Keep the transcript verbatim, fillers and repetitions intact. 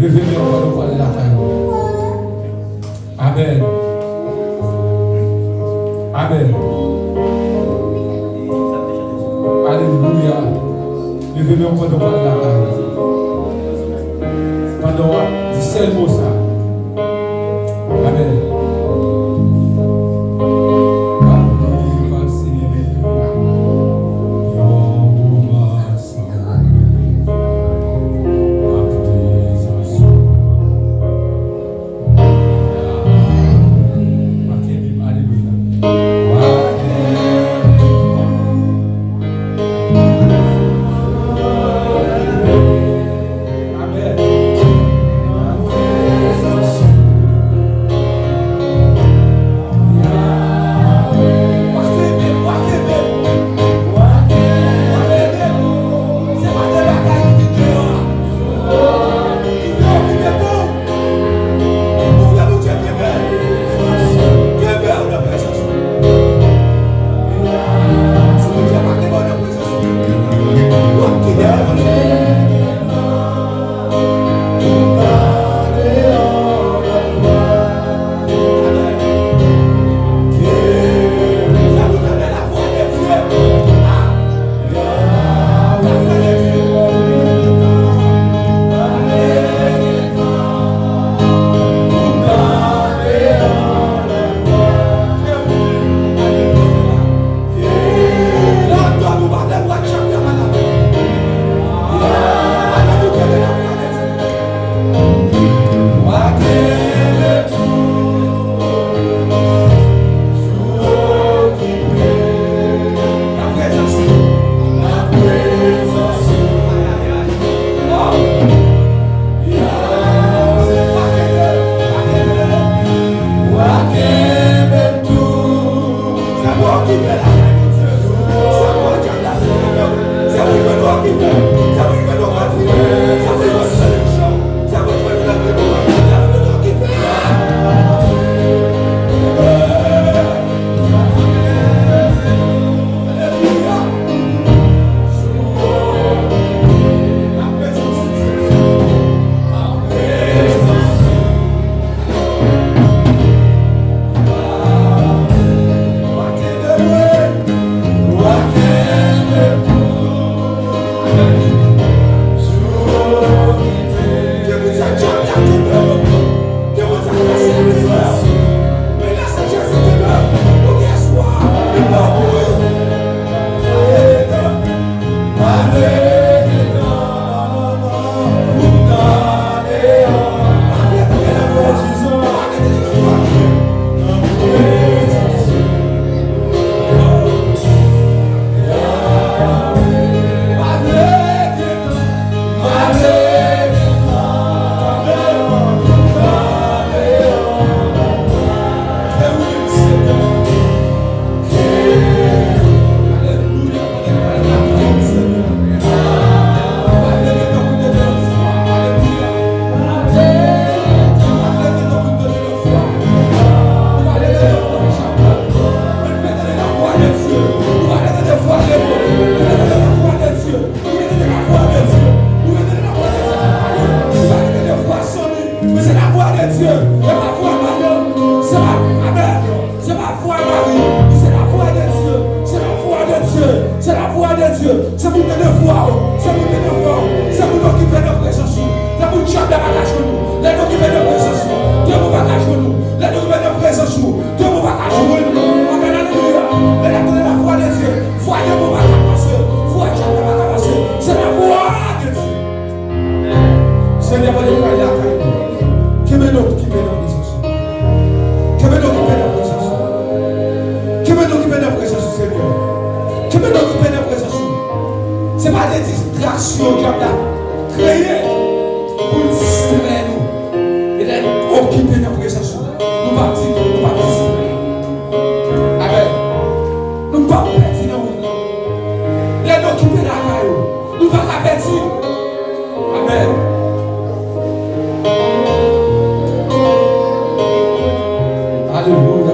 Leve men w pandan w pral lakay ou. Amèn. Amèn. Alelouya. Leve men w pandan w pral lakay ou. Pandan w ap di sèl mo sa. Amèn. Pase yon moman. Se pou tande vwa w, se pou tande vwa w, se pou okipe nan prezans ou. Se pou dyab la pa ka jwenn ou. Lè n okipe nan prezans ou, dyab ou pa ka jwenn ou. Lè n okipe nan prezans ou, dyab ou pa ka jwenn ou. Amèn, alelouya. Lè n ap tande lavwa de Dye, vwa dyab ou pa ka pase, vwa dyab la pa ka pase. Se lavwa de Dye. Senyè, pandan nou pral lakay nou, kenbe nou okipe nan prezans ou. Kenbe nou okipe nan prezans ou. Kenbe nou okipe nan prezans ou, Senyè. Kenbe nou okipe nan prezans ou. Se pa de distraksyon dyab la kreye pou l distrè nou. E lè n okipe nan prezans ou, nou p ap di, nou p ap distrè. Amèn. Nou p ap pèdi nan wout lan. Lè n okipe lakay ou, nou pa ka pèdi. Amèn. Alelouya.